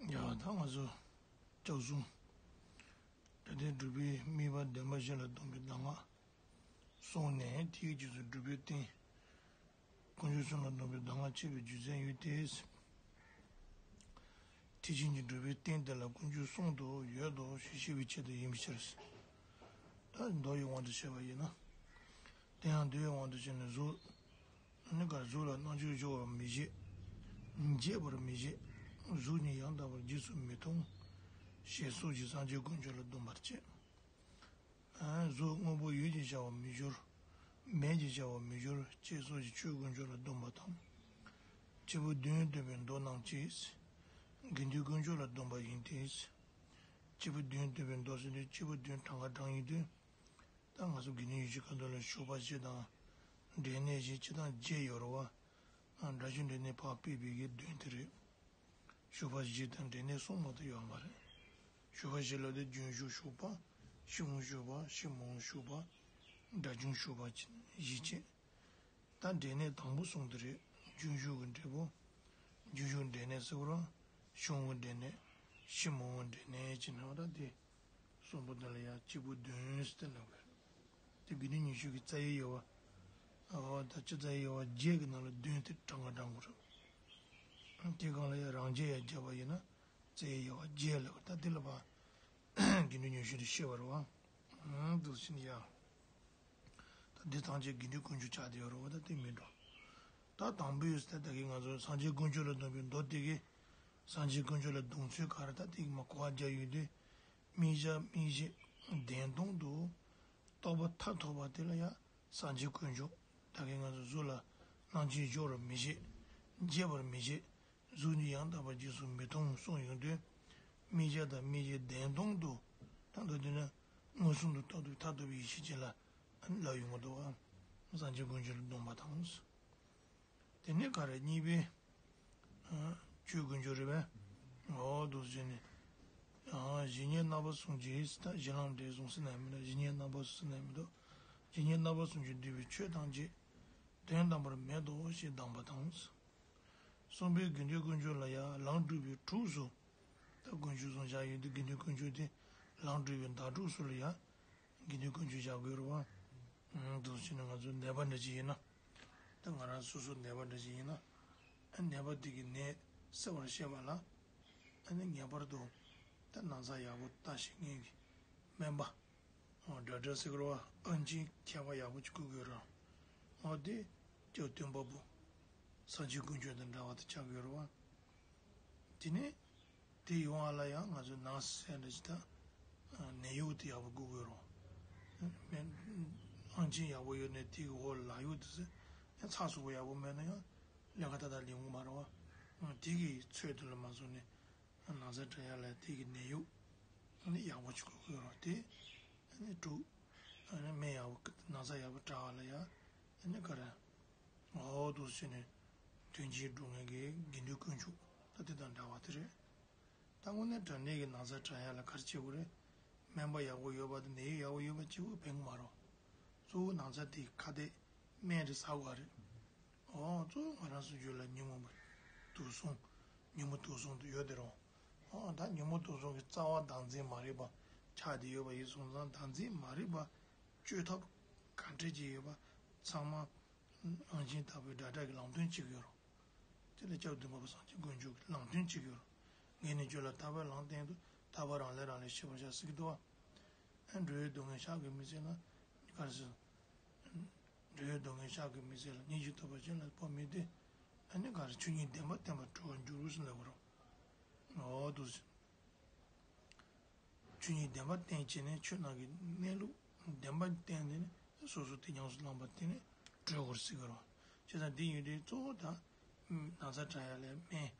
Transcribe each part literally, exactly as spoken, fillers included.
ཡ་ད་ང་ཚོ་ལྕགས་གསུམ་དགྲ་སྟེ་སྒྲུབ་པའི་དམིགས་པ་བདེན་པ་བཞི་ལ་སྡོམ་པའི་གདམས་ངག་གསུངས་ནས། དེའི་རྗེས་སུ་སྒྲུབ་པའི་རྟེན། དཀོན་མཆོག་གསུམ་ལ་སྡོམ་པའི་གདམས་ངག་བཅས་པའི་རྒྱུ་མཚན་ཡོད་དེ། ཐེག་ཆེན་གྱི་སྒྲུབ་པའི་རྟེན་དེ་ལ་དཀོན་མཆོག་གསུམ་དུ་ཡོད་དོ་ཞེས་ཤེས་པའི་ཆེད་དུ་ཡིན་པའི་ཕྱིར། ད་མདོ་ཡི་དབང་དུ་བྱས་པ་ཡིན་ན། དེ་ཡང་མདོ་ཡི་དབང་དུ་བྱས་ནས་གཟུགས། ནི་ག་གཟུགས་ལ་རྣམ་འགྱུར་སྦྱོར་བར་མི་བྱེད། འབྱེད་པར་མི་བྱེད། གཟུགས་ཉིད་ཡང་དག་པར་རྗེས་སུ་མི་མཐོང་། ཞེས་སོགས་ཀྱིས་སངས་རྒྱས་དཀོན་མཆོག་ལ་སྡོམ་པར་བྱེད། གཟུགས་དངོས་པོ་ཡོད་ཅེས་བྱ་བར་མི་སྦྱོར། མེད་ཅེས་བྱ་བར་མི་སྦྱོར། ཅེས་སོགས་ཀྱིས་ཆོས་དཀོན་མཆོག་ལ་སྡོམ་པ་དང་། སྐྱེས་བུ་བདུན་སྟོན་པའི་མདོ་རྣམས་ཀྱིས། དགེ་འདུན་དཀོན་མཆོག་ལ་སྡོམ་པ་ཡིན་ཏེ། སྐྱེས་བུ་བདུན་སྟོན་པའི་མདོ་ཟེར་དུས་སྐྱེས་བུ་བདུན་གྲངས་ཀ་བགྲངས་ཡོད་དུས། ད་ང་ཚོ་དགེ་འདུན་ཡིད་བཞིན་མཁའ་འགྲོ་ལ་ཞུགས་པ་བཞི་དང་། འབྲས་གནས་བཞི་སྤྱིར་བཏང་བརྒྱད་ཡོད་རེད་བ། དགྲ་བཅོམ་འབྲས་གནས་ཕར་སྤེལ་བའི་གི་བདུན་དེ་རེད། ཞུགས་པ་བཞི་དང་འབྲས་གནས་གསུམ་མ་གཏོགས་ཡོད་མ་རེད། ཞུགས་པ་བཞི་ལབ་དུས་རྒྱུན་ཞུགས་ཞུགས་པ། ཕྱི་དབང་ཞུགས་པ། ཕྱི་མ་དབང་ཞུགས་པ། དགྲ་བཅོམ་ཞུགས་པ་བཞི་བྱས། ད་འབྲས་གནས་དང་པོ་གསུམ་དེ་རེད། རྒྱུན་ཞུགས་ཀྱི་འབྲས་བུ། རྒྱུན་ཞུགས་འབྲས་གནས་ཟེར་བ་རང་། ཕྱི་དབང་འབྲས་གནས། ཕྱི་མ་དབང་འབྲས་གནས་ཀྱི་ནང་ད་དེ། གསུམ་པོ་དེ་ལ་ཡང་སྐྱེས་བུ་བདུན་ཟེར་ལབ་དགོས། དེ་དགེ་འདུན་ཉི་ཤུ་གི་རྩ་བའི་དབྱེ་བ། འོ་ད་སྤྱི་རྩ་བའི་དབྱེ་བ་བརྒྱད་ཀྱི་ནང་ལ་བདུན་དེ་གྲངས་ཀ་བགྲང་དགོས་རེད། དེ་སྒང་ལ་ཡང་རང་རྒྱལ་ཡང་བརྒྱབ་པ་ཡིན་ན་རྩ་བའི་དབྱེ་བ་བརྒྱད་ལབ་པ་ད་དེ་ལ་བ། དགེ་འདུན་ཉི་ཤུ་དེ་ཤེས་པ་རེད་བ། འདུག་ཟིན་ཡ། ད་འདི་ཐམས་ཅད་དགེ་འདུན་དཀོན་མཆོག་ཆགས་བསྡད་ཡོད་རེད་བ། ད་དེ་མིན་འགྲོ། ད་དང་པོའི་ད་ད་གིན་ང་ཚོ་སངས་རྒྱས་དཀོན་མཆོག་ལ་སྡོམ་པའི་མདོ་དེ་གི། སངས་རྒྱས་དཀོན་མཆོག་ལ་སྡོམ་ཚུལ་ག་རེ་ད་དེ་གི་མ་གོ་བ་རྒྱག་ཡོད་དུས། དམིགས་བྱ་དམིགས་གཞི་བདེན་སྟོང་དུ་རྟོགས་པ་མཐར་ཐུག་པ་དེ་ལ་ཡང་སངས་རྒྱས་དཀོན་མཆོག་ད་གིན་ང་ཚོ་གཟུགས་ལ་རྣམ་འགྱུར་སྦྱོར་བར་མི་བྱེད། འབྱེད་པར་མི་བྱེད། གཟུགས་ནི་ཡང་དག་པར་རྗེས་སུ་མི་མཐོང་གསུངས་ཡོང་དུས། དམིགས་བྱ་དང་དམིགས་གཞི་བདེན་སྟོང་དུ། ད་མདོ་དེ་ནི་མངོན་སུམ་དུ་རྟོགས་ཐུབ་མཐར་ཐུག་པའི་ཡེ་ཤེས་ཅན་ལ་ལབ་ཡོང་གི་འདུག་བ། སངས་རྒྱས་དཀོན་མཆོག་ལ་སྡོམ་པ་དང་། དེ་ནས་ག་རེ་གཉིས་པའི། ཨ། ཆོས་དཀོན་མཆོག་རེད་པས། འོ་འདུག་ཟེར་ནས། ཨ། གཞན་ཉིད་རྣམ་པ་གསུམ་གྱི་ད་གཞན་ལམ་འབྲས་གསུམ་ཟེར་ན་མི་འདུག་གཞན་ཉིད་རྣམ་པ་གསུམ་ཟེར་ན་མི་འདུག་གཞན་ཉིད་རྣམ་པ་གསུམ་གྱིས་བསྡུས་པའི་ཆོས་ཐམས་ཅད་དོན་དམ་པར་མེད་དོ་ཞེས་གདམས་པ་དང་། གསུམ་པའི་དགེ་འདུན་དཀོན་མཆོག་ལ་ཡང་ལམ་སྒྲུབ་པའི་གྲོགས་སུ། ད་དཀོན་མཆོག་གསུམ་བཞག་ཡོད་དུས་དགེ་འདུན་དཀོན་མཆོག་དེ་ལམ་སྒྲུབ་པའི་བདག་གྲོགས་སུ་ལ་ཡང་། དགེ་འདུན་དཀོན་མཆོག་བཞག་དགོས་རེད་བ། ཨང་། འདུག་ཟེར་ནས་ང་ཚོ་ནད་པ་འདྲ་ཅིག་ཡིན་ན། ད་ང་རང་སོ་སོ་ནད་པ་འདྲ་ཅིག་ཡིན་ན། ཨ། ནད་པ་དེ་གི་ནད་སེལ་བར་བྱེད་པ་ལ། ཨ་ནི་ངེས་པར་དུ་ད་ན་ཚ་ཡག་པོ་ལྟ་ཤེས་མཁན་གྱི་སྨན་པ། འོ་ཌོག་ཊར་ཟེར་གི་རེད་བ། ཨ་ནི་མཁས་པ་ཡག་པོ་ཅིག་དགོས་ཀྱི་ཡོད་རེད། འོ་དེ་སྐྱབས་སྟོན་པ་པོ་སངས་རྒྱས་དཀོན་མཆོག་དང་འདྲ་བ་དེ་ཆགས་ཀྱི་ཡོད་རེད་བ། དེ་ནས་དེ་ཡོང་བ་ལ་ཡང་ང་ཚོས་ནང་གསེས་འདྲ་ཅིག་ད་ནད་གཡོག་དེ་ཡག་པོ་དགོས་ཀྱི་ཡོད་རེད་བ། ཨང་ཆིན་ཡག་པོ་ཡོད་ནས་དེ་གི་འོག་ལ་ལག་གཡོག་དེ་ཚོ་ཚགས་ཚུད་པོ་ཡག་པོ་མེད་ན་ཡང་ལས་ཀ་ཏག་ཏག་ལས་འོང་མ་རེད་བ། དེ་གི་ཚོད་དེ་ལ་མ་བཟུང་ནས། ན་ཚ་དྲག་ཡ་ལ་དེ་གི་ནད་གཡོག་ཨ་ནི་ཡག་པོ་ཅིག་དགོས་ཀྱི་ཡོད་རེད་དེ། ཨ་ནི་དྲུག་ཨ་ནི་སྨན་ཡག་པོ་ན་ཚ་ཡག་པོ་དྲག་པ་ལ་ཡ། ཨ་ནི་ག་རེ། འོ་འདུག་ཟེར་ནས་དོན་ཆེན་སྒྲུབ་མཁན་གྱི་དགེ་འདུན་དཀོན་མཆོག་ད་དེ་དང་འདྲ་བ་དེ་རེད། ད་དངོས་གནས་དྲང་གནས་ཀྱི་ན་ཚ་དྲག་ཡ་ལ་ག་རེ་བྱེད་དགོས་རེད། སྨན་པ་ཡག་པོ་ཡོད་པ་དང་ནད་གཡོག་ཡག་པོ་ཡོད་པ་གཅིག་པུས་ཕན་གྱི་མ་རེད། གཙོ་བོ་ན་ཚ་དེ་ཁ་གཏད་སྨན་རེ་ཟ་དགོས་རེད། ཨོ་གཙོ་བོ་ང་རང་ཚོ་རྒྱུད་ལ་ཉོན་མོངས་པ་དུག་གསུམ། ཉོན་མོངས་དུག་གསུམ་དུ་ཡོད་དེ་རུང་། ཨོ་ད་ཉོན་མོངས་དུག་གསུམ་གྱི་རྩ་བ་བདག་འཛིན་མ་རིག་པ་ཆགས་ཏེ་ཡོད་པ་ཡིན་སོང་ཙང་བདག་འཛིན་མ་རིག་པ་གཅོད་ཐབས་ག་འདྲ་ཅིག་ཡོད་པ་ཚང་མ་ཨང་ཆིན་ལྟ་བུའི་སྒྲ་གྲགས་ཀྱི་ལམ་སྟོན་བྱེད་ཀྱི་ཡོད་རུང་། དེ་ལ་སྐྱབས་སྟོན་པ་པོ་སངས་རྒྱས་དཀོན་མཆོག་གིས་ལམ་སྟོན་བྱེད་ཀྱི་ཡོད་རུང་། ངས་ནི་ཁྱོད་ལ་ཐར་པའི་ལམ་བསྟན་ཏོ། ཐར་པ་རང་ལས་རང་ལས་ཤེས་པར་བྱ་ཟེར་གྱི་འདུག་བ། འགྲོ་བའི་སྡུག་བསྔལ་བཤགས་ཀྱི་མི་ཚེ་ལ་ག་རེ་ཟེར། འགྲོ་བའི་སྡུག་བསྔལ་བཤགས་ཀྱི་མི་ཚེ་ལ་སྙིང་རྗེ་ཐོབ་པར་བྱིན་རླབས་འཕོ་མི་བདེ། ཨ་ནི་ག་རེ་ཆོས་ཉིད་བདེན་པ་བསྟན་པར་གྲོལ་བར་འགྱུར་ཟེར་ལབ་པ་རེད། འོ་འདུག་ཟེར། ཆོས་ཉིད་བདེན་པ་བསྟན་བྱས་ནས་ཆོས་རྣམས་ཀྱི་གནས་ལུགས་བདེན་པ་བསྟན་ནས་སོ་སོ་དེ་ཉམས་སུ་བླངས་པ་དེ་ནི་གྲོལ་དགོས་ཟེར་གྱི་རེད། བྱས་ཙང་འདི་ཡོད་དུས་གཙོ་བོ་ད་ན་ཚ་དྲག་ཡ་ལ་སྨན།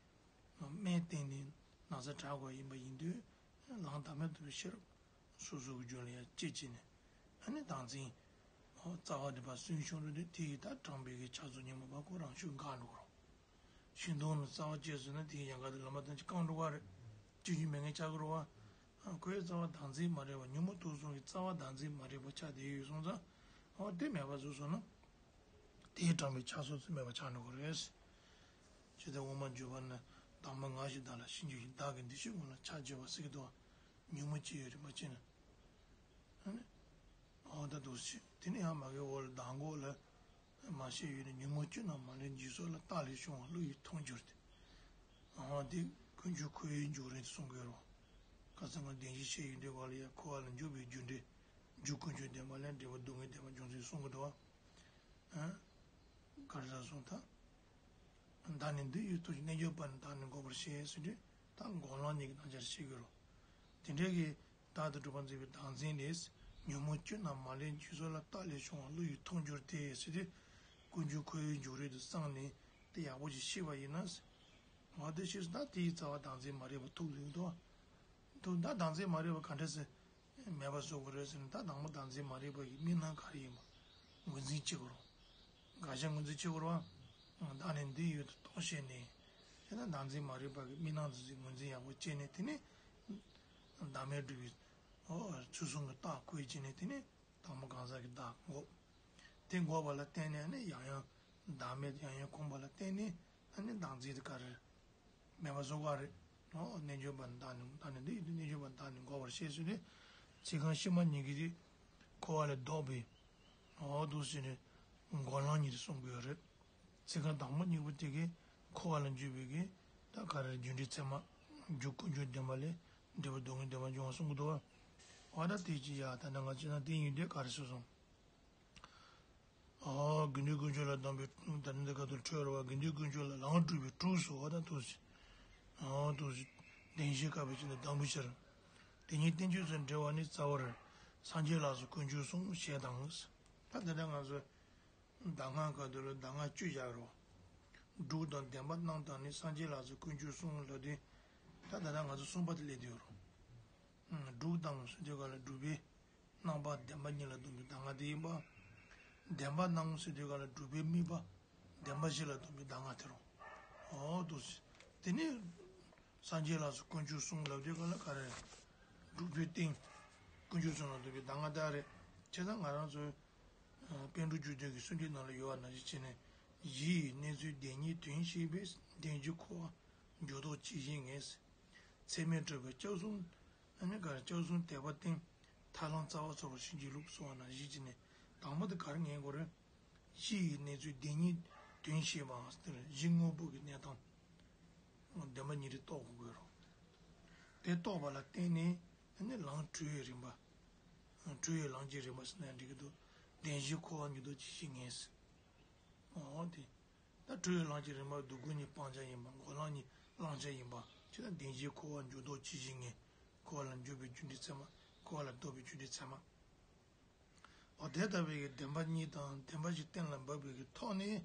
སྨན་བསྟེན་ནས་ན་ཚ་དྲག་དགོས་ཡིན་པ་ཡིན་དུས། ལམ་བདག་མེད་རྟོགས་པའི་ཤེས་རབ་སོ་སོ་གི་རྒྱུད་ལ་ཡང་སྐྱེད་བྱས་ནས། ཨ་ནི་བདག་འཛིན་རྩ་བ་རིག་པ་སུན་ཕྱུང་རུ་དུས་དེ་ཡི་ད་དྲངས་པའི་གི་ཕྱག་རྫོགས་ཉོན་མོངས་པ་ཁོ་རང་ཤུགས་འགག་འགྲོ་གི་རེད། ཤིང་སྡོང་ནི་རྩ་བ་བཅད་ཟིན་ན་དེའི་ཡལ་ག་དེ་ལམ་བདེན་གྱིས་བཀང་འགྲོ་གི་རེད། སྐྱེ་རྒྱུ་མེད་མཁན་ཆགས་ཀྱི་རེད་བ། ཁོའི་རྩ་བ་བདག་འཛིན་མ་རིག་པ་ཉོན་མོངས་དུག་གསུམ་གྱི་རྩ་བ་བདག་འཛིན་མ་རིག་པ་ཆགས་བསྡད་ཡོད་སོང་ཙང་། འོ་དེ་མེད་པ་བཟོས་སོང་ན། དེས་དྲངས་པའི་ཕྱག་རྫོགས་ཚུལ་མེད་པ་ཆགས་འགྲོ་གི་རེད། ཇི་ལྟར་དབུ་མ་འཇུག་པ་ནི་ དང་པོ་ང་ཞེས་བདག་ལ་ཤིན་རྒྱུ་ཞིག། བདག་གི་འདི་ཕྱིར་ངོ་ལ་ཕྱག་བྱས་པ་ཟེར་གྱི་འདུག་ཉོན་མོངས་སྐྱེ་ཡུལ་རིམ་པ་བྱས་ནས། ཨ་ནི། འོ་ད་འདུག་སེ་བྱས། དེ་ནས་ཡང་མ་གི་འོག་ལ་གདམས་ངག་ལ། མ་བཤད་ཡུལ་ནི་ཉོན་མོངས་སྐྱོན་རྣམས་མ་ལུས་འཇིག་སོགས་ལ། རྟགས་ལས་བྱུང་བ་བློ་ཡིས་མཐོང་འགྱུར་ཏེ། འོ་དེ་ཀུན་འབྱུང་འཁོར་བའི་འབྱུང་རིམ་དེ་གསུང་གི་ཡོད་རེད། ཁ་སང་ང་བདེན་བཞི་བཤད་ཡོང་དུས་སྒང་ལ་ཡང་འཁོར་བ་ལ་འཇུག་པའི་རྒྱུ་འབྲས། རྒྱུ་ཀུན་འབྱུང་བདེན་པ་ལས་འབྲས་བུ་སྡུག་བསྔལ་བདེན་པ་འབྱུང་ཚུལ་གསུང་གི་འདུག་བ། ཨ། ག་རེ་ཟེར་སོང་ད། བདག་ནི་འདི་ཡི་ཐུགས་ཀྱི། རྣལ་འབྱོར་པ་ནི་བདག་ནི་འགོག་པར་བཤད་ཟེར་དུས་ད་འགོག་ལམ་གཉིས་ཀྱི་རྣམ་གཞག་བཤད་ཀྱི་རེད། དེ་འདྲའི་གི་བདག་ཏུ་གྲུབ་པར་འཛིན་པའི་བདག་འཛིན་ལས། ཉོན་མོངས་སྐྱོན་རྣམས་མ་ལུས་འཇིག་སོགས་ལ། རྟགས་ལས་བྱུང་བ་བློ་ཡིས་མཐོང་འགྱུར་ཏེ་ཟེར་དུས། ཀུན་འབྱུང་འཁོར་བའི་འབྱུང་རིམ་དུ་བསམས་ནས་དེ་ཡག་པོ་ཞིག་ཤེས་པ་ཡིན་ན། འོ་དེ་ཤེས་སོང་ད་དེའི་རྩ་བ་བདག་འཛིན་མ་རིག་པ་ཐུག་ཡོང་དུས། ཐུག་ད་བདག་འཛིན་མ་རིག་པ་ག་འདྲ་ཟེར། མེད་པ་བཟོ་དགོས་རེད་ཟེར་ན། ད་དང་པོ་བདག་འཛིན་མ་རིག་པ་ཡི་དམིགས་རྣམ་ག་རེ་ཡིན་པ་ངོས་འཛིན་བྱེད་དགོས་རེད། དགག་བྱ་ངོས་འཛིན་བྱེད་དགོས་རེད་བ། བདག་ནི་འདི་ཡི་ཐུགས་ཤེས་ནས། དེ་ན་བདག་འཛིན་མ་རིག་པ་གི་དམིགས་རྣམ་དེ་ཚོ་ངོས་འཛིན་ཡག་པོ་བྱས་ནས། དེ་ནས་བདག་མེད་སྒྲུབ་པའི་འོ་ཚུལ་གསུམ་གྱི་རྟགས་བཀོད་བྱས་ནས། དེ་ནས་དང་པོ་གང་ཟག་གི་བདག་འགོག་དེ་འགོག་པ་ལ་བརྟེན་ནས་ནི་ཡང་ཡང་བདག་མེད་ཡང་ཡང་ཁོམ་པ་ལ་བརྟེན་ནས། ཨ་ནི་བདག་འཛིན་དེ་ག་རེ། མེད་པ་བཟོ་ག་རེད། འོ་རྣལ་འབྱོར་པ་ནི་བདག་ནི། བདག་ནི་འདི་ཡི་རྣལ་འབྱོར་པ་ནི་བདག་ནི་འགོག་པར་བཤད་ཟེར་ནས། ཚིག་རྐང་ཕྱི་མ་གཉིས་ཀྱིས་དེ་འཁོར་བ་ལས་ལྡོག་པའི། འོ་འདུག་སེ་ནས་འགོག་ལམ་གཉིས་དེ་གསུང་གི་ཡོད་རེད། ཚིག་རྐང་དང་པོ་གཉིས་པོ་དེ་གིས་འཁོར་བ་ལ་འཇུག་པའི་གི་ད་ག་རེ་རྒྱུ་འབྲས་ཚད་མ། རྒྱུ་ཀུན་འབྱུང་བདེན་པ་ལས་འབྲས་བུ་སྡུག་བསྔལ་བདེན་པ་འབྱུང་བ་གསུང་གི་འདུག་བ། འོ་ད་དེ་ཅི་ཡ་ད་ནང་ང་ཅི་ན་དེ་ཡིན་དུས་ག་རེ་ཟེར་སོང་། ཨོ། དགེ་འདུན་དཀོན་མཆོག་ལ་གདམས་པའི། ད་ནི་འདི་ག་དུ་འཕྲོས་ར་བ། དགེ་འདུན་དཀོན་མཆོག་ལ་ལམ་སྒྲུབ་པའི་གྲོགས་སུ། འོ་ད་འདུག་སེ། ཨོ་འདུག་སེ། བདེན་བཞིའི་བཀའ་བབས་ཀྱི་ནི་གདམས་པའི་ཕྱིར། དེ་ཉིད་བསྟན་བཅོས་སུ་འགྲེལ་བ་ནི། རྩ་བར། སངས་རྒྱས་ལགས་སུ་དཀོན་མཆོག་གསུམ་ཞེས་དང་། ད་འདི་འདྲ་ང་ཚོ་གདམས་ངག་ག་དུ་ལ་གདམས་ངག་བཅུ་བཞག་རོ། འབྲུག་དང་བདེན་པ་རྣམས་དང་ནི། སངས་རྒྱས་ལགས་སུ་དཀོན་མཆོག་གསུམ་ལབ་དུས། ད་ད་ལྟ་ང་ཚོ་གསུམ་པ་དེ་སླེབས་དུས་རོ། འབྲུག་དང་ཟེར་དུས་ག་ལ་སྒྲུབ་པའི་རྣམ་པ་བདེན་པ་གཉིས་ལ་སྡོམ་པའི་གདམས་ངག་དེ་ཡིན་པ། བདེན་པ་རྣམས་ཟེར་དུས་ག་ལ་སྒྲུབ་པའི་དམིགས་པ་བདེན་པ་བཞི་ལ་སྡོམ་པའི་གདམས་ངག་དེ་རོ། འོ་འདུག་སེ། དེ་ནས་སངས་རྒྱས་ལགས་སུ་དཀོན་མཆོག་གསུམ་ལབ་དུས་ག་ལ་ག་རེ། སྒྲུབ་པའི་སྟེང་དཀོན་མཆོག་གསུམ་ལ་སྡོམ་པའི་གདམས་ངག་དེ་རེད། བྱས་ཙང་ང་རང་ཚོའི་པཎ་གྲུབ་བཅུ་བདུན་གྱི་གསུང་རྒྱུན་ནང་ལ་ཡོད་པ་ནང་བཞིན་བྱས་ནས། གཞི་ཡི་གནས་ཚུལ་བདེན་གཉིས་དོན་ཤེས་པས། བདེན་བཞི་འཁོར་བ་འགྱུར་ལྡོག་ཇི་བཞིན་ངེས། ཚད་མས་གྲུབ་པའི་སྐྱབས་གསུམ། ཨ་ནི་ག་རེ། སྐྱབས་གསུམ་དད་པ་བརྟན། ཐར་ལམ་རྩ་བ་ཚོགས་པར་བྱིན་གྱིས་རློབས་གསུང་བ་ནང་བཞིན་བྱས་ནས། དང་པོ་དེ་ག་རེ་ངེས་དགོས་རེད། གཞི་ཡི་གནས་ཚུལ་བདེན་གཉིས་དོན་ཤེས་པའམ་ཟེར། གཞི་དངོས་པོ་གི་གནས་སྟངས་བདེན་པ་གཉིས་དེ་རྟོགས་དགོས་ཀྱི་ཡོད་རེད། དེ་རྟོགས་པ་ལ་བརྟེན་ནས་ཨ་ནི་ལམ་གྲོལ་བའི་རིམ་པ། གྲོལ་བའི་ལམ་གྱི་རིམ་པ་ཟེར་ན་འགྲིག་གི་འདུག་བདེན་བཞིའི་འཁོར་བ་འགྱུར་ལྡོག་ཇི་བཞིན་ངེས། འོ་དེ། ད་གྲོལ་བའི་ལམ་གྱི་རིམ་པ་སྡུག་ཀུན་གཉིས་སྤང་བྱ་ཡིན་པ། འགོག་ལམ་གཉིས་བླང་བྱ་ཡིན་པ། ཅི་ལྟར་བདེན་བཞིའི་འཁོར་བ་འགྱུར་ལྡོག་ཇི་བཞིན་ངེས། འཁོར་བ་ལ་འཇུག་པའི་རྒྱུ་འབྲས་ཚད་མ། འཁོར་བ་ལ་ལྡོག་པའི་རྒྱུ་འབྲས་ཚད་མ། འོ་དེ་ལྟ་བུའི་གི་བདེན་པ་གཉིས་དང་བདེན་པ་བཞི་གཏན་ལ་འབེབས་པའི་གི་ཐོག་ནས།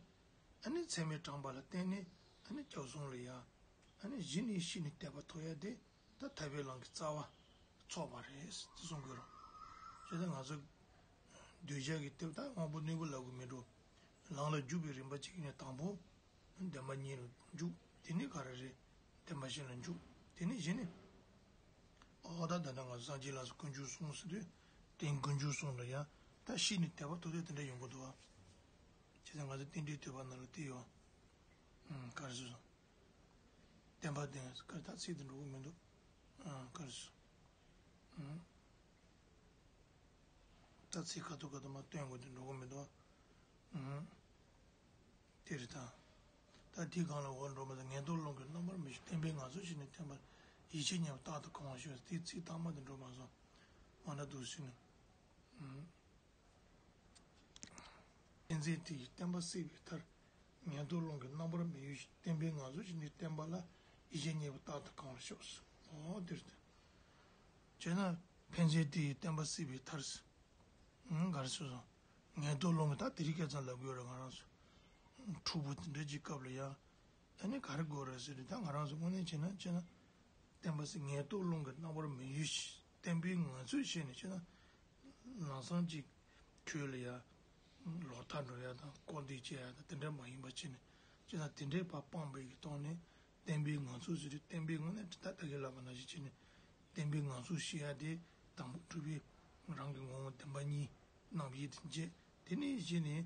ཨ་ནི་ཚད་མས་དྲངས་པ་ལ་བརྟེན་ནས་ཨ་ནི་སྐྱབས་གསུམ་ལ་ཡ། ཨ་ནི་གཞི་ནས་ཤེས་ནས་དད་པ་ཐོབ་ཡ་དེ་ད་ཐར་པའི་ལམ་གྱི་རྩ་བ་ཚོགས་པ་རེད་ཟེར་གསུང་གི་རེད། བྱས་ཙང་ང་ཚོ་གདུལ་བྱ་གི་དེ་ད་དབང་པོ་རྣོན་པོ་ལབ་དགོས་མེད་འགྲོ། ལམ་ལ་འཇུག་པའི་རིམ་པ་གཅིག་ནས་དང་པོ། བདེན་པ་གཉིས་ལ་འཇུག་དེ་ནས་ག་རེ་རེད། བདེན་པ་བཞི་ལ་འཇུག་དེ་ནས་གཞི་ནས། ཨོ་ད་ད་ལྟ་ང་ཚོ་སངས་རྒྱས་ལགས་སུ་དཀོན་མཆོག་གསུམ་ཟེར་དུས། དེ་དཀོན་མཆོག་གསུམ་ལ་ཡང་ད་ཤེས་ནས་དད་པ་ཐོབ་དུས་དེ་འདྲ་ཡོང་གི་འདུག་བ། བྱས་ཙང་ང་ཚོ་རྟེན་འབྲེལ་ཐོས་པ་ནང་ལ་དེ་ཡོད། ཨང་། ག་རེ་ཟེར་སོང་། བདེན་པ་བདེན་ཟེར་ག་རེ། ད་ཚིག་དེ་འགྲོ་གི་མི་འདུག་ཨང་། ག་རེ་ཟེར་སོང་། ཨང་། ད་ཚིག་ཁ་ཐུག་ཁ་ཐུག་མ་སྟོན་དགོས་དེ་འགྲོ་གི་མི་འདུག་ཨང་། དེ་རེད་ད། ད་དེའི་སྒང་ལ་འོག་འགྲོ་མ་ཐག་ངན་རྟོག་རླུང་གིས་རྣམ་པར་མི་གཡོས། བརྟན་པའི་ངང་ཚུལ་ཞིག་ནི་བསྟན་པ་ལ། ཡིད་ཆེས་ཉེ་བར་རྟག་ཏུ་གང་བར་ཤོག་དེའི་ཚིག་དང་མ་དེ་འགྲོ་མ་སོང་། འོ་ན་འདུག་ཟེར་ནས། ཨང་། ཕན་མཛད་དེ་ཡི་བསྟན་པ་སྲིད་པའི་མཐར། ངན་རྟོག་རླུང་གིས་རྣམ་པར་མི་གཡོས་ཤིང་། བརྟན་པའི་ངང་ཚུལ་ཞིག་ནི་བསྟན་པ་ལ། ཡིད་ཆེས་ཉེ་བར་རྟག་ཏུ་གང་བར་ཤོག་བྱས་ན་ཕན་མཛད་དེ་ཡི་བསྟན་པ་སྲིད་པའི་མཐར། ཨང་། ག་རེ་ཟེར་སོང་། ངན་རྟོག་རླུང་གིས་ད་དེ་རིང་ཁ་སང་ལབ་དགོས་རེད་ང་རང་ཚོ། འཁྲུག་པོ་དེ་འདྲ་ཅིག་སྐབས་ལ་ཡང་། ཨ་ནི་ག་རེ་དགོས་རེད་ཟེར་དུས་ད་ང་རང་ཚོ་དངོས་གནས་བྱས་ན་བྱས་ན། བསྟན་པ་སྲིད། ངན་རྟོག་རླུང་གིས་རྣམ་པར་མི་གཡོས་ཤིང་། བརྟན་པའི་ངང་ཚུལ་ཞིག་ནི་བྱས་ན། ལམ་སང་ཅིག་ཁྲོད་ལ་ཡ། ལོག་ལྟ་འགྲོ་ཡ་དང་ལྐོག་འདྲེན་བྱེད་ཡ་དང་དེ་འདྲ་མ་ཡིན་པ་བྱས་ནས་བྱས་ན་དེ་འདྲའི་བར་སྤངས་པའི་གི་ཐོག་ནས་བརྟན་པའི་ངང་ཚུལ་ཟེར་དུས་བརྟན་པའི་ངང་ནས་ད་ལྟ་གི་ལབ་པ་ནང་བཞིན་བྱས་ནས་བརྟན་པའི་ངང་ཚུལ་ཤེས་ཡ་དེ་དང་པོ་སྒྲུབ་པའི་རང་གི་ངོ་བོ་བདེན་པ་གཉིས་རྣམ་དབྱེ་དེ་འབྱེད། དེ་ནས་གཞི་ནས་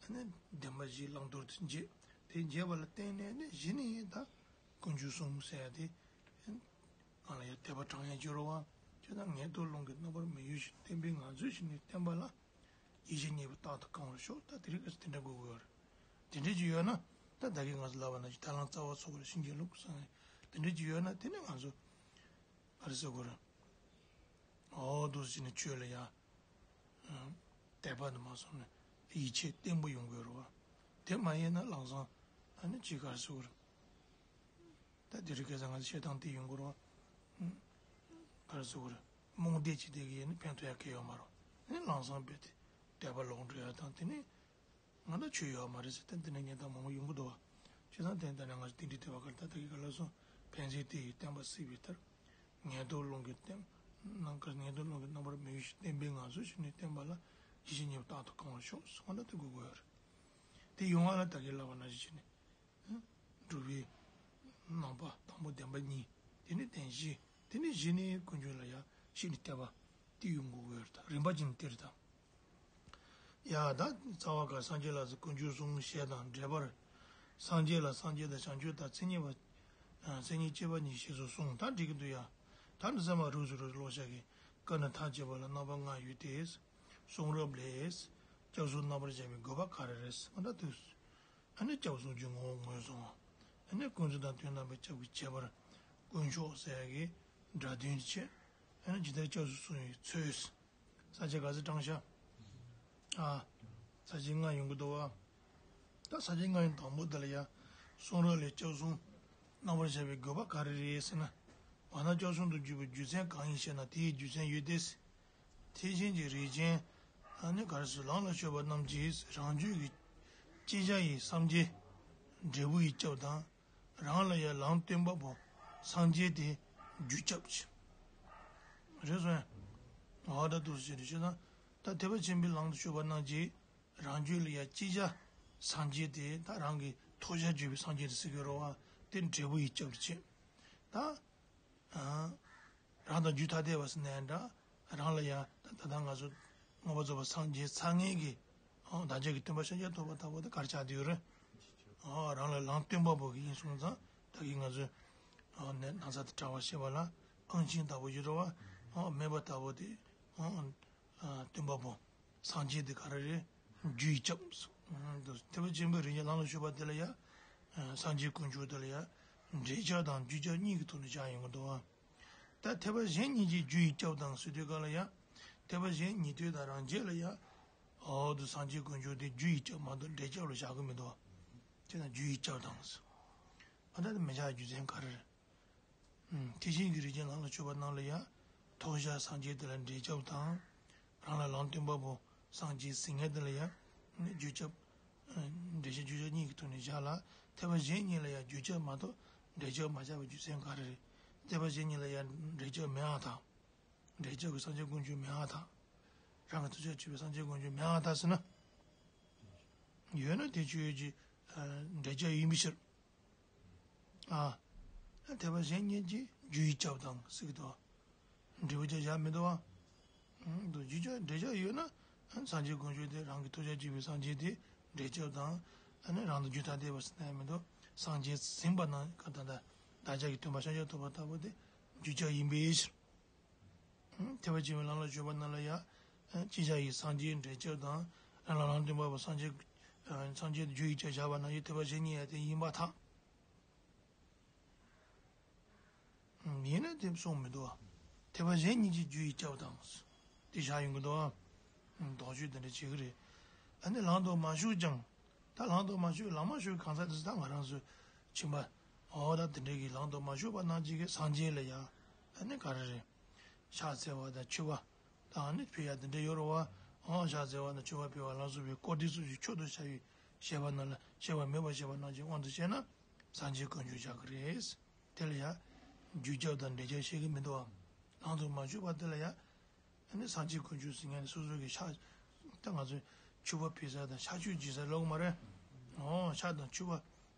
ཨ་ནི་བདེན་པ་བཞིའི་བླང་དོར་དེ་འབྱེད། དེ་འབྱེད་པ་ལ་བརྟེན་ནས་ནི་གཞི་ནས་ད་ དཀོན་མཆོག་གསུམ་ཟེར་ཡ་དེ། ང་ལ་ཡང་དད་པ་དྲང་ཡང་བྱོས་རོགས་ཨ། ཁྱོད་རང་ངན་རྟོག་རླུང་གི་རྣམ་པར་མི་གཡོ་ཞིང་བརྟན་པའི་ངང་ཚུལ་ཞིག་ནས་བསྟན་པ་ལ། ཡིད་ཆེས་རྙེད་པ་རྟག་ཏུ་གང་བར་ཤོག་ད་དེ་རིང་ཁ་སང་དེ་འདྲ་དགོས་ཀྱི་ཡོད་རེད། དེ་འདྲ་ཅིག་ཡོད་ན། ད་ད་གིན་ང་ཚོ་ལབ་པ་ནང་བཞིན་ཐར་ལམ་རྩ་བ་ཚོགས་པ་ལ་བྱིན་གྱིས་རློབས་བསམ་ནས་དེ་འདྲ་ཅིག་ཡོད་ན་དེ་ནི་ང་ཚོ་ག་རེ་ཟེར་དགོས་རེད། འོ་འདུག་སེ་བྱས་ནས་ཆོས་ལ་ཡང་དད་པ་འདི་མ་སོང་ནས་ཡིད་ཆེས་བརྟན་པོ་ཡོང་དགོས་རེད་བ། དེ་མ་ཡིན་ན་ལམ་སང་ཨ་ནི་ཅིག་ག་རེ་ཟེར་དགོས་རེད། ད་དེ་རིང་ཁ་སང་ང་ཚོ་བཤད་སྟངས་དེ་ཡོང་གི་རེད་བ། ག་རེ་ཟེར་དགོས་རེད། རྨོངས་དད་ཅིག་དེ་གིས་ཡིན་ན་ཕན་ཐོགས་ཡ་གང་ཡང་ཡོད་མ་རེད། ཨ་ནི་ལམ་སང་རྦད་དེ་དད་པ་ལོག་འགྲོ་ཡ་དང་དེ་ནི། ང་ལ་ཆོས་ཡོད་མ་རེད་ཟེར་ཏེ་འདི་ནས་ཉན་སྟངས་མང་པོ་ཡོང་གི་འདུག་བ། བྱས་ཙང་དེ་ལྟར་ན་ང་ཚོ་རྟེན་འབྲེལ་ལྟེ་བ་ཁར་ད་ལྟ་གི་ག་ལ་སོང་ཕན་ཚུན་དེ་ཡི་བསྟན་པ་སྲིད་པའི་མཐར། ངན་རྟོག་རླུང་གིས་བསྟན། ནམ་མཁའ་ངན་རྟོག་རླུང་གི་རྣམ་པར་མི་གཡོ་ཞིང་བརྟན་པའི་ངང་ཚུལ་ཞིག་ནས་བསྟན་པ་ལ་ཡིད་ཆེས་རྙེད་པ་རྟག་ཏུ་གང་བར་ཤོག་ཟེར་བ་ལ་དེ་དགོས་ཀྱི་ཡོད་རེད། དེ་ཡོང་བ་ལ་ད་གིན་ལབ་པ་ནང་བཞིན་བྱས་ནས། སྒྲུབ་པའི་རྣམ་པ་དང་པོ་བདེན་པ་གཉིས། དེ་ནས་བདེན་བཞི། དེ་ནས་བཞི་ནས་དཀོན་མཆོག་ལ་ཡང་ཤིན་ཏུ་དད་པ་དེ་ཡོང་དགོས་ཀྱི་ཡོད་རེད་ད་རིམ་པ་བྱས་ནས་དེ་རེད་ད། ཡ་ད་རྩ་བ་ག་སངས་རྒྱས་ལ་སོགས་དཀོན་མཆོག་གསུམ་ཞེས་དང་འགྲེལ་པར། སངས་རྒྱས་ལ་སངས་རྒྱས་དང་བྱང་ཆུབ་དང་མཚན་ཉིད་པ། མཚན་ཉིད་སྐྱེས་པ་གཉིས་ཞེས་སོགས་གསུངས་ད་འགྲིག་གི་འདུག་ཡ། ད་འདི་ཚང་མ་རུག་སུ་རུག་སུ་ཀློག་བྱ་གི། ཀ་ནི་མཐའ་དཔྱད་པ་ལ་རྣམ་པ་ལྔ་ཡོད་དེ། གསུང་རབ་ལས། སྐྱབས་སུ་རྣམ་པར་བྱ་བའི་དགོས་པ་ག་རེ་རེད་ཟེར་བ་ད་དུས། ཨ་ནི་སྐྱབས་སུ་མཆིའི་ངོ་བོ་ངོས་བཟུང་བ། ཨ་ནི་ཀུན་རྫོབ་དང་དོན་དམ་པའི་སྐྱབས་ཀྱི་ཁྱད་པར། དཀོན་མཆོག་ཟེར་ཡ་གི་སྒྲ་དོན་བྱེད། ཨ་ནི་ཇི་ལྟར་སྐྱབས་སུ་སོང་བའི་ཚུལ། ས་བཅད་ག་ཚོད་དྲངས་ཤག་ཨ། ས་བཅད་ལྔ་ཡོང་གི་འདུག་བ། ད་ས་བཅད་ལྔ་ཡི་དང་པོ་འདི་ལ་ཡ། གསུང་རབ་ལས་སྐྱབས་སུ་རྣམ་པར་བྱ་བའི་དགོས་པ་ག་རེ་རེད་ཟེར་ན། བར་སྣང་སྐྱབས་གསུམ་དུ་འཇུག་པའི་རྒྱུ་མཚན་གང་ཡིན་ཞེ་ན་དེའི་རྒྱུ་མཚན་ཡོད་དེ། ཐེག་ཆེན་གྱི་རིགས་ཅན། ཨ་ནི་ག་རེ་ཟེར་ལམ་ལ་སྤྱོད་པ་རྣམས་ཀྱིས་རང་རྒྱུད་ཀྱི་ཅི་བྱ་ཡི་སངས་རྒྱས་འབྲས་བུ་ཡི་སྐྱབས་དང་། རང་ལ་ཡང་ལམ་སྟོན་པ་པོ་སངས་རྒྱས་དེ་རྒྱུའི་སྐྱབས་ཀྱི། རེད་སོང་ཡ། འོ་ད་འདུག་སེ་བྱས་ནས་བཤད་ན། ད་ཐེག་པ་ཆེན་པོའི་ལམ་དུ་སྤྱོད་པ་རྣམས་ཀྱིས་རང་རྒྱུད་ལ་ཡང་ཅི་བྱ་སངས་རྒྱས་དེ་ད་རང་གི་ཐོབ་བྱར་གྱུར་པའི་སངས་རྒྱས་དེ་ཟེར་གྱི་རེད་བ། དེ་འབྲས་བུ་ཡི་སྐྱབས་ཀྱི་བྱེད། ད། རང་དང་རྒྱུད་ཐ་དད་པ་ཟེར་ནའི་འདྲ། རང་ལ་ཡང་ད་ད་ལྟ་ང་ཚོ་མངོན་པར་རྫོགས་པར་སངས་རྒྱས་ཚར་མཁན་གྱི་བདག་ཅག་གི་སྟོན་པ་ཤཱཀྱ་ཐུབ་པ་ལྟ་བུ་དེ་ག་རེ་ཆགས་བསྡད་ཡོད་རེད། རང་ལ་ལམ་སྟོན་པ་པོ་གི་ཡིན་སོང་ཙང་ད་གིན་ང་ཚོས་ནང་ཚན་དེ་དྲ་བ་བཤད་པ་ལ་ཨང་ཆིང་ལྟ་བུ་ཡོད་རེད་བ། སྨན་པ་ལྟ་བུ་དེ་སྟོན་པ་པོ་སངས་རྒྱས་དེ་ག་རེ་རེད། རྒྱུ་ཡི་སྐྱབས། ཐེག་པ་ཆེན་པོའི་རིགས་ཀྱི་ལམ་ལ་ཞུགས་པ་དེ་ལ་ཡང་སངས་རྒྱས་དཀོན་མཆོག་དེ་ལ་ཡང་འབྲས་སྐྱབས་དང་རྒྱུ་སྐྱབས་གཉིས་ཀྱི་ཐོག་ནས་བཞག་ཡོང་གི་འདུག་བ། ད་ཐེག་པ་གཞན་གཉིས་ཀྱིས་རྒྱུ་ཡི་སྐྱབས་དང་ཟེར་དུས་སྐབས་ལ་ཡང་། ཐེག་པ་གཞན་ཉན་ཐོས་དང་རང་རྒྱལ་ལ་ཡང་། འོ་དུ་སངས་རྒྱས་དཀོན་མཆོག་དེ་རྒྱུ་ཡི་སྐྱབས་མ་གཏོགས་འབྲས་སྐྱབས་ལ་བཞག་གི་མི་འདུག་བ། དེ་ན་རྒྱུ་ཡི་སྐྱབས་དང་ཟེར། ཨ་ད་དེ་མི་བཞག་རྒྱུ་མཚན་ག་རེ་རེད། ཐེག་ཆེན་གྱི་རིགས་ཅན་ལམ་ལ་སྤྱོད་པ་རྣམས་ལ་ཡང་། ཐོབ་བྱ་སངས་རྒྱས་དེ་ལ་འབྲས་སྐྱབས་དང་། རང་ལ་ལམ་སྟོན་པ་པོ་སངས་རྒྱས་ཟེར་མཁན་དེ་ལ་ཡང་། རྒྱུ་སྐྱབས། འབྲས་སྐྱབས་རྒྱུ་སྐྱབས་གཉིས་ཀྱི་ཐོག་ནས་བཞག་ལ། ཐེག་པ་གཞན་གཉིས་ལ་ཡང་རྒྱུ་སྐྱབས་མ་གཏོགས་འབྲས་སྐྱབས་མ་བཞག་པའི་རྒྱུ་མཚན་ག་རེ་རེད། ཐེག་པ་གཞན་གཉིས་ལ་ཡང་འབྲས་སྐྱབས་མེད་པ་དང་། འབྲས་སྐྱབས་ཀྱི་སངས་རྒྱས་དཀོན་མཆོག་མེད་པ་དང་། རང་གི་ཐོབ་བྱར་གྱུར་པའི་སངས་རྒྱས་དཀོན་མཆོག་མེད་པ་དང་ཟེར་ན། ཡོད་ན་དེ་ཆོས་ཀྱི་འབྲས་སྐྱབས་ཡིན་པའི་ཕྱིར། ཨ། ཐེག་པ་གཞན་གཉིས་ཀྱིས་རྒྱུ་ཡི་སྐྱབས་དང་ཟེར་གྱི་འདུག་འབྲས་བུ་སྐྱབས་བཞག་མི་འདུག་བ། འདུག་རྒྱུ་སྐྱབས་འབྲས་སྐྱབས་ཡོད་ན། སངས་རྒྱས་དཀོན་མཆོག་དེ་རང་གི་ཐོབ་བྱར་གྱུར་པའི་སངས་རྒྱས་དེ་འབྲས་སྐྱབས་དང་། ཨ་ནི་རང་དང་རྒྱུད་ཐ་དད་པ་ཟེར་ན་ཡང་མི་འདུག་སངས་རྒྱས་ཟིན་པ་ན་ག་ད་ལྟ་བདག་ཅག་གི་སྟོན་པ་ཤཱཀྱ་ཐུབ་པ་ལྟ་བུ་དེ་རྒྱུ་སྐྱབས་ཡིན་པའི་ཕྱིར། ཐེག་པ་ཆེན་པོའི་ལམ་ལ་སྤྱོད་པ་རྣམས་ལ་ཡང་། ཅི་བྱ་ཡི་སངས་རྒྱས་འབྲས་སྐྱབས་དང་། རང་ལ་ལམ་སྟོན་པ་པོ་སངས་རྒྱས། སངས་རྒྱས་རྒྱུ་ཡི་སྐྱབས་བཞག་པ་ན་ཡང་ཐེག་པ་གཞན་གཉིས་ཡང་དེ་ཡིན་པར་ཐལ། ཡིན་ན་དེ་གསུངས་མི་འདུག་བ། ཐེག་པ་གཞན་གཉིས་ཀྱིས་རྒྱུ་ཡི་སྐྱབས་དང་། དེ་བཞག་ཡོང་གི་འདུག་བ། དོགས་གཅོད་དེ་འདྲ་བྱེད་ཀྱི་རེད། ཨ་ནི་ལམ་དུ་མ་ཞུགས་ཀྱང་། ད་ལམ་དུ་མ་ཞུགས་ལམ་མ་ཞུགས་གང་ཟག་དེ་ཚོ་ད་ང་རང་ཚོ་ཕྱིན་པ། འོ་ད་དེ་འདྲའི་གི་ལམ་དུ་མ་ཞུགས་པ་རྣམས་ཀྱིས་གི་སངས་རྒྱས་ལ་ཡང་། ཨ་ནི་ག་རེ་རེད། ཕྱག་འཚལ་བ་དང་མཆོད་པ། དང་ནི་ཕུལ་ཡ་དེ་འདྲ་ཡོད་རེད་བ། འོ་ཕྱག་འཚལ་བ་དང་མཆོད་པ་ཕུལ་བ་ལ་སོགས་པའི་སྐོར་དེ་ཚོ་ཞིག་མཆོག་ཏུ་བྱ་བའི་བྱེད་པ་རྣམས་ལ་བྱེད་པ་མེད་པར་བྱེད་པ་རྣམས་ཀྱི་དབང་དུ་བྱས་ན། སངས་རྒྱས་དཀོན་མཆོག་བཞག་གི་རེད། དེ་ལ་ཡང་། རྒྱུ་སྐྱབས་དང་འབྲས་སྐྱབས་བཤད་གི་མི་འདུག་བ། ལམ་དུ་མ་ཞུགས་པ་དེ་ལ་ཡང་། ཨ་ནི་སངས་རྒྱས་དཀོན་མཆོག་ཟེར་མཁན་ནི་སོ་སོ་གི་ཕྱག་ད་ང་ཚོས་མཆོད་པ་ཕུལ་ས་དང་ཕྱག་མཆོད་བྱེད་ས་ལོག་མ་རེད། འོ་ཕྱག་དང་མཆོད་པ་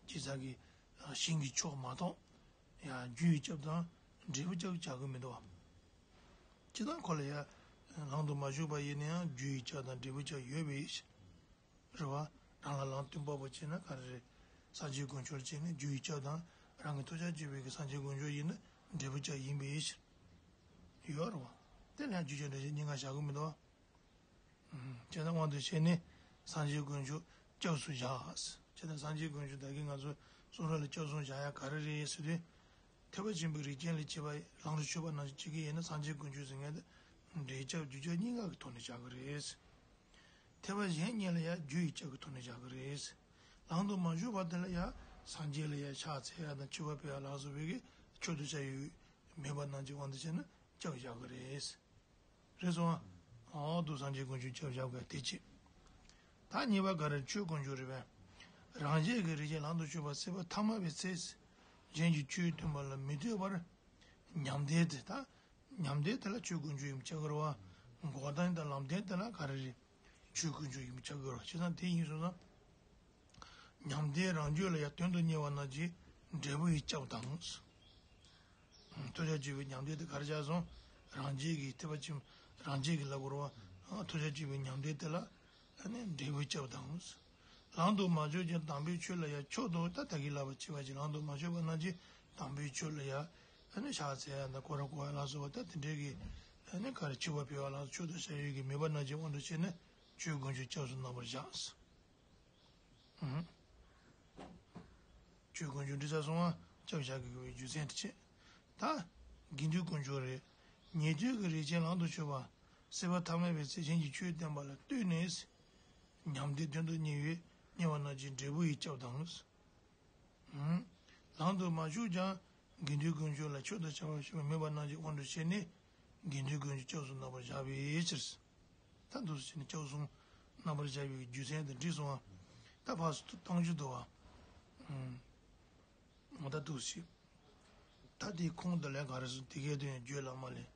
བྱེད་ས་གི་ཞིང་གི་མཆོག་མ་གཏོགས། ཡང་རྒྱུ་ཡི་སྐྱབས་དང་འབྲས་བུ་སྐྱབས་བྱ་དགོས་མི་འདུག་བ། ཅི་ལྟར་ཁོ་ལ་ཡང་ལམ་དུ་མ་ཞུགས་པ་ཡིན་ན་ཡང་རྒྱུ་ཡི་སྐྱབས་དང་འབྲས་བུ་སྐྱབས་ཡོད་པའི་ཕྱིར། རེད་བ། རང་ལ་ལམ་སྟོན་པ་པོ་བྱས་ན་ག་རེ་རེད། སངས་རྒྱས་དཀོན་མཆོག་བྱས་ན་རྒྱུ་ཡི་སྐྱབས་དང་ རང་གི་ཐོབ་བྱ་སྤྱོད་པའི་གི་སངས་རྒྱས་དཀོན་མཆོག་ཡིན་ན་འབྲས་བུ་ཅག་ཡིན་པའི་ཕྱིར། ཡོད་རེད་བ། དེ་ལ་རྒྱུ་ཅན་འབྲས་གཞན་གཉིས་ཀ་བཞག་གི་མི་འདུག་བ། བྱས་ཙང་དབང་དུ་བྱས་ནས་སངས་རྒྱས་དཀོན་མཆོག་སྐྱབས་སུ་བཞག་བྱས་ཙང་སངས་རྒྱས་དཀོན་མཆོག་ད་གིན་ང་ཚོ་གསུང་རབ་ལ་སྐྱབས་སུ་བཞག་ཡ་ག་རེ་རེད་ཟེར་དུས། ཐེག་པ་ཆེན་པོའི་རིགས་ཅན་ལ་སྐྱེ་བ་ལམ་དུ་ཆུད་པ་རྣམས་ཀྱི་སྤྱི་སྐད་ཡིན་ན་སངས་རྒྱས་དཀོན་མཆོག་ཟེར་མཁན་དེ་འབྲས་སྐྱབས་རྒྱུ་སྐྱབས་གཉིས་ཀ་གི་ཐོག་ནས་བཞག་གི་རེད། ཐེག་པ་གཞན་གཉིས་ལ་ཡང་རྒྱུ་ཡི་སྐྱབས་ཀྱི་ཐོག་ནས་བཞག་གི་རེད། ལམ་དུ་མ་ཞུགས་པ་དེ་ལ་ཡང་སངས་རྒྱས་ལ་ཡང་ཕྱག་འཚལ་ཡ་དང་མཆོད་པ་ཕུལ་ཡ་ལ་སོགས་པའི་གི་མཆོག་ཏུ་བྱ་ཡུལ་མེད་པ་རྣམས་ཀྱི་དབང་དུ་བྱས་ན་སྐྱབས་བཞག་གི་རེད། རེད་སོང་ཨ། འོ་འདུག་སངས་རྒྱས་དཀོན་མཆོག་སྐྱབས་བཞག་དགོས་དེ་གཅིག་ད་གཉིས་པ་ག་རེ་ཆོས་དཀོན་མཆོག་རེད་པས། རང་རྒྱལ་གྱི་རིགས་ཅན་ལམ་དུ་ཆུད་པ་སྲིད་པ་ཐ་མལ་པའི་ཚེ། གཞན་གྱི་ཆོས་སྟོན་པ་ལ་མི་ལྟོས་པར། ཉམས་དེ་དེ་ད། ཉམས་དེ་དེ་ལ་ཆོས་དཀོན་མཆོག་ཡིན་པ་ཆགས་ཀྱི་རེད་བ། འགོག་བདེན་དང་ལམ་བདེན་དེ་ལ་ག་རེ་རེད། ཆོས་དཀོན་མཆོག་ཡིན་པ་ཆགས་ཀྱི་རེད་བ། བྱས་ཙང་དེ་ཡིན་སོང་ཙང་། ཉམས་དེ་རང་རྒྱུད་ལ་ཡང་དོན་དུ་གཉེར་བ་རྣམས་ཀྱི་འབྲས་བུ་ཡི་སྐྱབས་དང་། ཐོབ་བྱ་སྤྱོད་པའི་ཉམས་དེ་དེ་ག་རེ་བྱས་སོང་། རང་རྒྱལ་གྱི་ཐེག་པ་ཆེན་རང་རྒྱལ་གྱི་ལབ་དགོས་རེད་བ། ཐོབ་བྱ་སྤྱོད་པའི་ཉམས་དེ་དེ་ལ་ཨ་ནི་འབྲས་བུའི་སྐྱབས་དང་། ལམ་དུ་མ་ཞུགས་ཀྱང་དམ་པའི་ཆོས་ལ་ཡང་མཆོག་ཏུ་ད་ད་གིན་ལབ་པ་བྱས་པ་ཅིག་ལམ་དུ་མ་ཞུགས་པ་རྣམས་ཀྱིས་དམ་པའི་ཆོས་ལ་ཡང་ཨ་ནི་ཕྱག་འཚལ་ཡ་དང་སྐོར་ར་སྐོར་ཡ་ལ་སོགས་པ་ད་དེ་འདྲའི་གི་ཨ་ནི་ག་རེ་མཆོད་པ་ཕུལ་བ་ལ་མཆོག་ཏུ་བྱ་ཡུལ་གྱི་མོས་པ་རྣམས་ཀྱི་དབང་དུ་བྱས་ནས་ཆོས་དཀོན་མཆོག་སྐྱབས་སུ་བསྣམས་པར་བཞག་ཆོས་དཀོན་མཆོག་འདྲི་ས་སོང་བ་སྐྱབས་བཞག་དགོས་པའི་རྒྱུ་མཚན་དེ་བྱས། ད། དགེ་འདུན་དཀོན་མཆོག་རེད། ཉེ་དུས་ཀྱི་རིགས་ཅན་ལམ་དུ་ཆུད་པ། སྲིད་པ་ཐ་མལ་པའི་ཚེ་གཞན་གྱི་ཆོས་བསྟན་པ་ལ་ལྟོས་ནས། ཉམས་དེ་དོན་དུ་གཉེར་བའི་གཉེར་བ་རྣམས་ཀྱི་འབྲས་བུ་ཡི་སྐྱབས་དང་། ལམ་དུ་མ་ཞུགས་ཀྱང་དགེ་འདུན་དཀོན་མཆོག་ལ་མཆོག་ཏུ་བྱ་བར་ཤོག་མོས་པ་རྣམས་ཀྱི་དབང་དུ་བྱས་ནས་དགེ་འདུན་དཀོན་མཆོག་སྐྱབས་སུ་བསྣམས་པར་བཞག་པའི་ཕྱིར། ད་འདུག་སེ་བྱས་ནས་སྐྱབས་སུ་བསྣམས་པར་བཞག་པའི་རྒྱུ་མཚན་དེ་འདྲི་སོང་བ། ད་ཕར་ཚུར་བཏང་རྒྱུ་འདུག་བ། འོ་ད་འདུག་སེ་བྱས། ད་དེའི་ཁུངས་དེ་ལས་ག་རེ་སོང་དེ་གའི་དོན་བརྗོད་ལ་མ་ལས།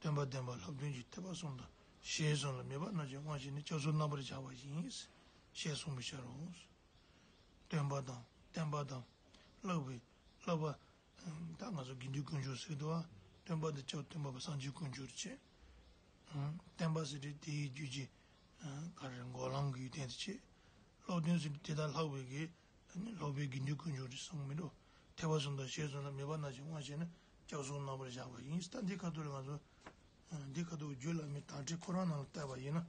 སྟོན་པ་བསྟན་པ་ལྷ་བདུན་གྱི་ཐེག་པ་གསུམ་དང་ཞེས་གསུངས་ལ་མོས་པ་རྣམས་ཀྱི་དབང་བྱས་ནས་སྐྱབས་སུ་བསྣམས་པར་བྱ་བ་ཡིན། ཞེས་གསུངས་པའི་ཕྱིར་རོ། སྟོན་པ་དང་བསྟན་པ་དང་བསླབ་པའི་བསླབ་པ། ད་ང་ཚོ་དགེ་འདུན་དཀོན་མཆོག་ཟེར་གྱི་འདུག་བ། སྟོན་པ་དང་སྐྱབས་སྟོན་པ་སངས་རྒྱས་དཀོན་མཆོག་རེད་བྱས། བསྟན་པ་ཟེར་དུས་དེའི་རྒྱུད་ཀྱི་ག་རེ་འགོག་ལམ་གྱི་ཡོན་ཏན་དེ་བྱས། སློབ་སྟོན་ཟེར་དུས་དེ་དང་ལྷག་པའི་གི་ལྷག་པའི་དགེ་འདུན་དཀོན་མཆོག་རེད་གསུངས་མི་འདུག་ཐེག་པ་གསུམ་དང་ཞེས་གསུངས་ལ་མོས་པ་རྣམས་ཀྱི་དབང་བྱས་ནས་སྐྱབས་སུ་བསྣམས་པར་བཞག་པ་ཡིན། ད་འདི་ཁ་ཐུག་ལ་ང་ཚོ་འདི་ཁ་ཐུག་རྒྱུད་བླ་མའི་དར་ཊི་ཁོ་རང་ནང་ལ་བལྟས་པ་ཡིན་ན།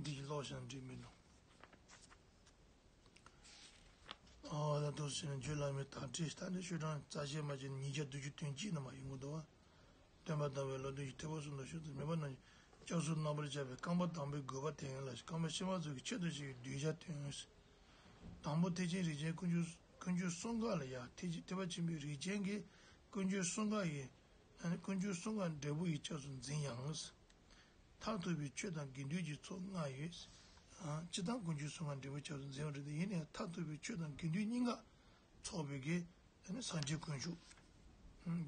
འདི་ཡི་ཀློག་བཞག་འགྲིག་མི་འདུག་ཨོ་ད་འདུག་སེ་བྱས་ནས་རྒྱུད་བླ་མའི་དར་ཊི་ད་ནི་ཤོག་གྲངས་རྩ་ཆེ་མ་བྱས་ནས་ཉིས་བརྒྱ་བདུན་ཅུ་དོན་གཅིག་ནང་མ་ཡོང་གི་འདུག་བ། སྟོན་པ་དང་བའི་བློ་ལྡན་གྱི་ཐེག་པ་གསུམ་དང་ཞུ་ཚུལ་མོས་པ་རྣམས་ཀྱི་སྐྱབས་སུ་བསྣམས་པར་བྱ་བའི་རྐང་པ་དང་པོའི་དགོས་པ་དེ་ཡིན་ལ་རྐང་པ་ཕྱི་མ་ཚོ་གི་ཆེད་དུ་བྱ་བའི་གདུལ་བྱ་དོན། དང་པོ་ཐེག་ཆེན་རིགས་ཅན་དཀོན་མཆོག་དཀོན་མཆོག་གསུམ་ཀ་ལ་ཡང་ཐེག་ཆེན་ཐེག་པ་ཆེན་པོའི་རིགས་ཅན་གྱི་དཀོན་མཆོག་གསུམ་ཀ་ཡི་ཨ་ནི་དཀོན་མཆོག་གསུམ་ཀ་འབྲས་བུ་ཡི་སྐྱབས་སུ་འཛིན་ཡང་། མཐར་ཐུག་པའི་ཆོས་དང་དགེ་འདུན་གྱི་ཚོགས་ལྔ་ཡོད། སྤྱིར་བཏང་དཀོན་མཆོག་གསུམ་ཀ་འབྲས་བུ་སྐྱབས་སུ་འཛིན་པ་རེད་དེ་ཡིན་ནའང་མཐར་ཐུག་པའི་ཆོས་དང་དགེ་འདུན་གཉིས་ཀ་ཚོགས་པའི་གི་ཨ་ནི་སངས་རྒྱས་དཀོན་མཆོག་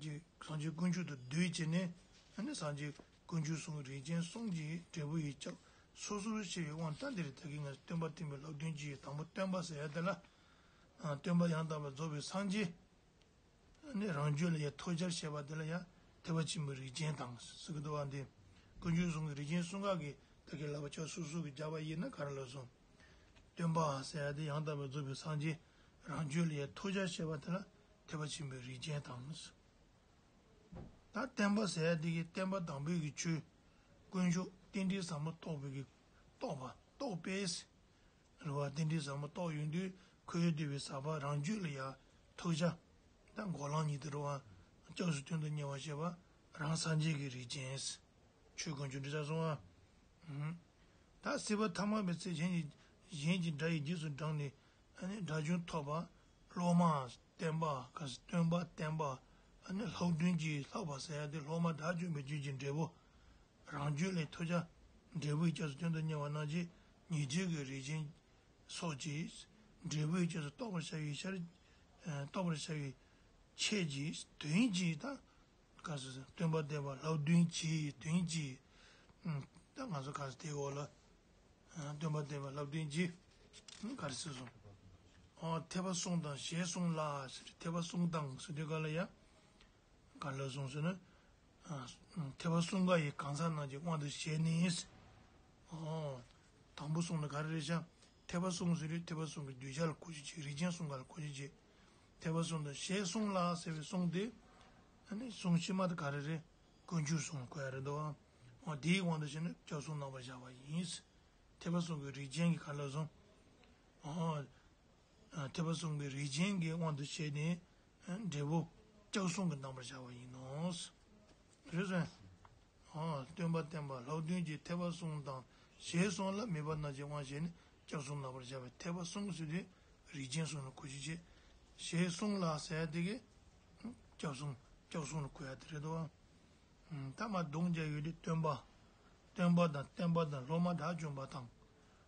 གི་སངས་རྒྱས་དཀོན་མཆོག་ཏུ་འདུས་བྱས་ནས་ཨ་ནི་སངས་རྒྱས་དཀོན་མཆོག་གསུམ་རིགས་ཅན་གསུམ་གྱི་འབྲས་བུ་ཡི་སྐྱབས་སོ་སོར་ཤེས་པའི་དབང་ད་འདིར་ད་གིན་ང་སྟོན་པ་བསྟན་པའི་ལྷ་བདུན་གྱི་དང་པོ་སྟོན་པ་ཟེར་ཡ་དེ་ལ་སྟོན་པ་ཡང་དག་པར་རྫོགས་པའི་སངས་རྒྱས། ནི་རང་རྒྱུད་ལ་ཡང་ཐོབ་བྱར་བཤད་པ་དེ་ལ་ཡང་ཐེག་པ་ཆེན་པོའི་རིགས་ཅན་དང་ཟེར་གྱི་འདུག་བ། འདི་དཀོན་མཆོག་གསུམ་གྱི་རིགས་ཅན་གསུམ་ཀ་གི་ད་གི་ལབ་པ་ཆ་སོ་སོ་གི་སྦྱར་བ་ཡིན་ན་ག་རེ་ལབ་སོང་། སྟོན་པ་ཟེར་ཡ་དེ་ཡང་དག་པར་རྫོགས་པའི་སངས་རྒྱས་རང་རྒྱུད་ལ་ཡང་ཐོབ་བྱར་བཤད་པ་དེ་ལ་ཐེག་པ་ཆེན་པོའི་རིགས་ཅན་དང་། ད་བསྟན་པ་ཟེར་ཡ་དེ་གི་བསྟན་པ་དང་པོའི་གི་ཆོས་དཀོན་མཆོག་རྟེན་འབྲེལ་ཟབ་མོ་རྟོགས་པའི་གི་རྟོགས་པ་རྟོགས་པས། རེད་བ། རྟེན་འབྲེལ་ཟབ་མོ་རྟོགས་ཡོང་དུས་ཁོའི་འདུས་པའི་ཟབ་པ་རང་རྒྱུད་ལ་ཡང་ཐོབ་བྱ། ད་འགོག་ལམ་ཉིད་དུ་རེད་བ། སྐྱབས་སུ་དོན་དུ་གཉེར་བར་བྱེད་པ་རང་སངས་རྒྱས་ཀྱི་རིགས་ཅན། ཆོས་དཀོན་མཆོག་འདྲི་ས་སོང་བ། ད་སྲིད་པ་ཐ་མལ་པའི་ཚེ་གཞན་གྱི་གཞན་གྱི་དགྲ་ཡི་རྗེས་སུ་འབྲངས་ནས་ཨ་ནི་དགྲ་བཅོམ་ཐོབ་པ། སློབ་མ་བསྟན་པ་ག་ས་སྟོན་པ་བསྟན་པ་ཨ་ནི་ལྷ་བདུན་གྱིས་ལྷག་པ་ཟེར་ཡ་དེ་སློབ་མ་དགྲ་བཅོམ་པའི་རྒྱུད་ཀྱི་འབྲས་བུ། རང་རྒྱུད་ལས་ཐོབ་བྱ། འབྲས་བུའི་སྐྱབས་སུ་དོན་དུ་གཉེར་བ་རྣམས་ཀྱི་ཉེ་དུས་ཀྱི་རིགས་ཅན་སོགས་ཀྱི་འབྲས་བུའི་སྐྱབས་སུ་གཏོགས་པར་བྱ་བའི་ཤར། གཏོགས་པར་བྱ་བའི་ཆེད་ཀྱི་དོན་གྱིས་ད། ག་ཟེར་སྟོན་པ་བསྟན་པ་ལྷ་བདུན་གྱི་དོན་གྱིས། ད་ང་ཚོ་ག་ཟེར་དེའི་འོག་ལ། སྟོན་པ་བསྟན་པ་ལྷ་བདུན་གྱི། ག་རེ་ཟེར་སོང་། ཨོ་ཐེག་པ་གསུམ་དང་ཞེས་གསུངས་ལ་ཟེར་ཐེག་པ་གསུམ་དང་ཟེར་དུས་ག་ལ་ཡ། ག་ལ་གསུངས་ཟེར་ན། ཐེག་པ་གསུམ་ཀ་ཡི་གང་ཟག་རྣམས་ཀྱི་དབང་དུ་བྱས་ནས། ཨོ། དང་པོ་གསུངས་ན་ག་རེ་རེད་ཤག་ཐེག་པ་གསུམ་ཟེར་དུས་ཐེག་པ་གསུམ་གྱི་གདུལ་བྱ་ལ་གོ་རྒྱུ་བྱེད། རིགས་ཅན་གསུམ་ག་ལ་གོ་རྒྱུ་བྱེད། ཐེག་པ་གསུམ་དང་ཞེས་གསུངས་ལ་ཟེར་བའི་གསུམ་དེ། ཨ་ནི་གསུམ་ཕྱི་མ་དེ་ག་རེ་རེད། དཀོན་མཆོག་གསུམ་ལ་གོ་ཡ་རེད་འདུག་ཨ། འོ་དེའི་དབང་དུ་བྱས་ནས་སྐྱབས་གསུམ་རྣམ་པར་བཞག་པ་ཡིན། ཐེག་པ་གསུམ་གྱི་རིགས་ཅན་གྱི་ག་ལ་སོང་། འོ། ཐེག་པ་གསུམ་གྱི་རིགས་ཅན་གྱི་དབང་དུ་བྱས་ནས་འབྲས་བུ་སྐྱབས་གསུམ་གྱི་རྣམ་པར་བཞག་པ་ཡིན་ནོ། རེད་སོང་། སྟོན་པ་བསྟན་པ་སློབ་སྟོན་གྱི་ཐེག་པ་གསུམ་དང་ཞེས་གསུངས་ལ་དམིགས་པ་རྣམས་ཀྱི་དབང་བྱས་ནས་སྐྱབས་གསུམ་རྣམ་པར་བཞག་པའི་ཐེག་པ་གསུམ་ཟེར་དུས་རིགས་ཅན་གསུམ་ལ་གོ་རྒྱུ་བྱེད། ཞེས་གསུངས་ལ་ཟེར་ཡ་དེ་གི་སྐྱབས་གསུམ་སྐྱབས་གསུམ་ལ་གོ་ཡ་དེ་རེད་དོ། ཐ་མ་སྡོམ་རྒྱག་ཡུལ་དེ་སྟོན་པ། སྟོན་པ་དང་བསྟན་པ་དང་སློབ་མ་དགྲ་བཅོམ་པ་དང་།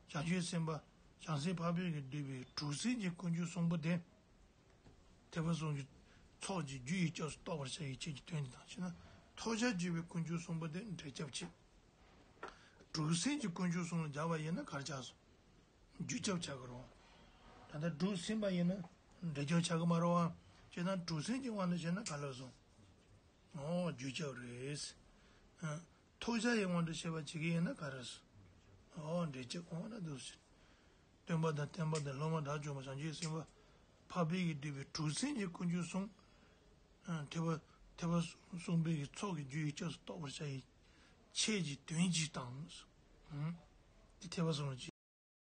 བྱང་ཆུབ་སེམས་དཔའ་བྱང་སེམས་འཕགས་པའི་གི་འདུས་པའི་དྲུག་ཟིན་གྱི་དཀོན་མཆོག་གསུམ་པོ་དེ། ཐེག་པ་གསུམ་གྱི་ཚོགས་ཀྱི་རྒྱུ་ཡི་སྐྱབས་སུ་གཏོགས་པར་བྱ་ཡི་ཆེད་ཀྱི་དོན་དེ་དང་ཕྱིར་ན། ཐོབ་བྱ་སྤྱོད་པའི་དཀོན་མཆོག་གསུམ་པོ་དེ་འབྲས་སྐྱབས་བྱེད། དྲུག་ཟིན་གྱི་དཀོན་མཆོག་གསུམ་ལ་སྦྱར་བ་ཡིན་ན་ག་རེ་ཆགས་སོང་། རྒྱུ་སྐྱབས་ཆགས་ཀྱི་རེད། ད་ལྟ་དྲུག་ཟིན་པ་ཡིན་ན་འབྲས་སྐྱབས་ཆགས་ཀྱི་མ་རེད་བ། བྱས་ཙང་དྲུག་ཟིན་གྱི་དབང་དུ་བྱས་ན་ག་ལ་སོང་། འོ་རྒྱུ་སྐྱབས་རེད། ཐོབ་བྱ་ཡི་དབང་དུ་བྱས་པ་བྱེད་ཀྱི་ཡིན་ན་ག་རེ་སོང་། འོ་འབྲས་སྐྱབས་འོ་ན་འདུག་ཟེར། སྟོན་པ་དང་བསྟན་པ་དང་སློབ་མ་དགྲ་བཅོམ་པ་བྱང་ཆུབ་སེམས་དཔའ་འཕགས་པའི་གི་འདུས་པའི་དྲུག་ཟིན་གྱི་དཀོན་མཆོག་གསུམ། ཐེག་པ་ཐེག་པ་གསུམ་པའི་གི་ཚོགས་ཀྱི་རྒྱུ་ཡི་སྐྱབས་སུ་གཏོགས་པར་བྱ་ཡི་ཆེད་ཀྱི་དོན་གྱིས་དང་། དེ་ཐེག་པ་གསུམ་ལ་གཅིག